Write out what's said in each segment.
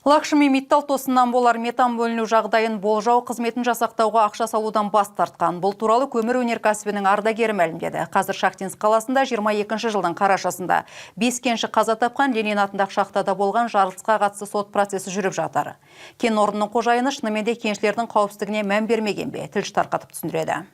Лакшми Миттал тосыннан болар метан бөліну жағдайын болжау қызметін жасақтауға ақша салудан бас тартқан. Бұл туралы көмір өнеркәсібінің ардагері мәлімдеді. Қазір Шахтинск қаласында 22 жылдың қарашасында бес кенші қаза тапқан Ленин атындағы шахтада болған жарылысқа қатысты сот процесі жүріп жатыр. Кен орнының қожайыны шынымен де кеншілердің қауіпсіздігіне мән бермеген бе? Тілші тарқатып түсіндіреді.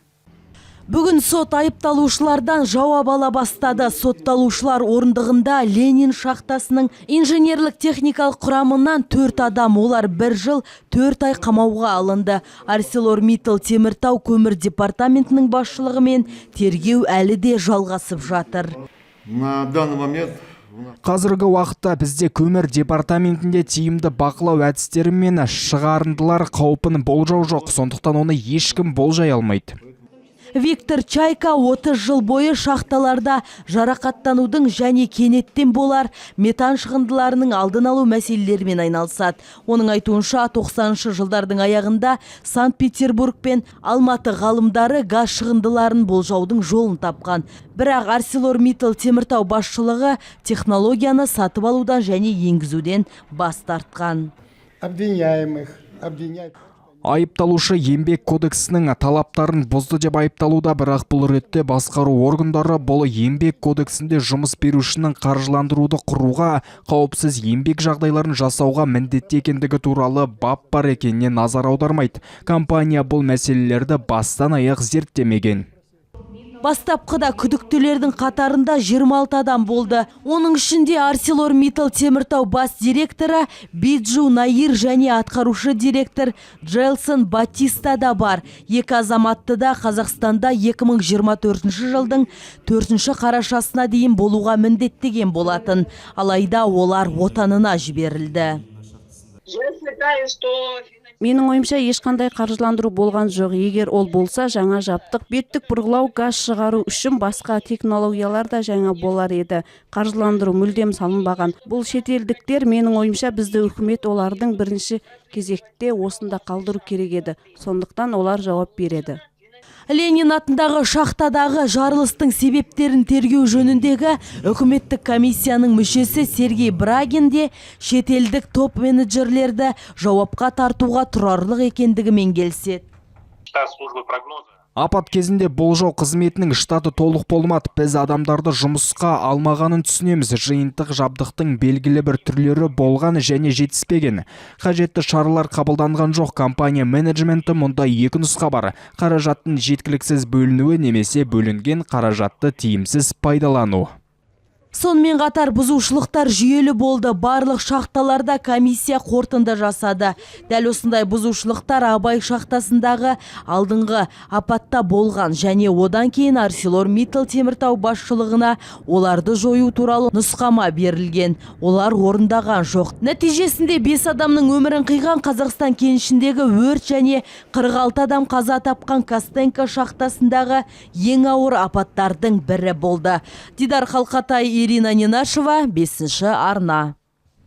Бүгін сот айыпталушылардан жауап ала бастады. Сотталушылар орындығында Ленин шахтасының инженерлік техникалық құрамынан төрт адам. Олар 1 жыл 4 ай қамауға алынды. Арселор Миттал Теміртау көмір департаментінің басшылығымен тергеу әлі де жалғасып жатыр. На данный момент у нас Қазіргі уақытта бізде көмір департаментінде тиімді бақылау әдістері мен шығарындылар қаупін болжау жоқ, сондықтан оны ешкім болжай алмайды. Виктор Чайка 30 жыл бойы шахталарда жарақаттанудың және кенеттен болар метан шығындыларының алдын алу мәселелерімен айналысады. Оның айтуынша, 90 жылдардың аяғында Санкт-Петербург пен Алматы ғалымдары газ шығындыларын болжаудың жолын тапқан. Бірақ Арселор Миттал Теміртау басшылығы технологияны сатып алудан және енгізуден бас тартқан. Обвиняемых обвиняют. Айыпталушы Еңбек кодексінің талаптарын бұзды деп айыпталуда, бірақ бұл ретте басқару органдары бұл Еңбек кодексінде жұмыс берушінің қаржыландыруды құруға, қауіпсіз еңбек жағдайларын жасауға міндетті екендігі туралы бап бар екеніне назар аудармайды. Компания бұл мәселелерді бастан аяқ зерттемеген. Бастапқыда күдіктілердің қатарында 26 адам болды. Оның ішінде Арселор Миттал Теміртау бас директоры Биджу Наир және атқарушы директор Джелсон Батиста да бар. Екі азаматты да Қазақстанда 2024 жылдың 4 қарашасына дейін болуға міндеттеген болатын. Алайда олар отанына жіберілді. Я считаю, что Менің ойымша, ешқандай қаржыландыру болған жоқ. Егер ол болса, жаңа жабдық, беттік бұрғылау, газ шығару үшін басқа технологиялар да жаңа болар еді. Қаржыландыру мүлдем салынбаған. Бұл шетелдіктер, менің ойымша, бізді үкімет олардың бірінші кезекте осында қалдыру керек еді. Сондықтан олар жауап береді. Ленин атындағы шахтадағы жарылыстың себептерін тергеу жөніндегі үкіметтік комиссияның мүшесі Сергей Брагин де шетелдік топ менеджерлерді жауапқа тартуға тұрарлық екендігімен келіседі. Штат службы прогноза. Апат кезінде болжау қызметінің штаты толық болмады. Біз адамдарды жұмысқа алмағанын түсінеміз. Жиынтық жабдықтың белгілі бір түрлері болған және жетіспеген. Қажетті шаралар қабылданған жоқ. Компания менеджменті, мұнда екі нұсқа бар: қаражаттың жеткіліксіз бөлінуі немесе бөлінген қаражатты тиімсіз пайдалану. Сонымен қатар бұзушылықтар жүйелі болды. Барлық шахталарда комиссия қорытынды жасады. Дәл осындай бұзушылықтар Абай шахтасындағы алдыңғы апатта болған және одан кейін Арселор Миттал Теміртау басшылығына оларды жою туралы нұсқама берілген. Олар орындаған жоқ. Нәтижесінде бес адамның өмірін қиған Қазақстан кенішіндегі өрт және 46 адам қаза тапқан Костенко шахтасындағы ең ауыр апаттардың бірі болды. Дидар Қалқатай, Ирина Нинашева, бесінші арна.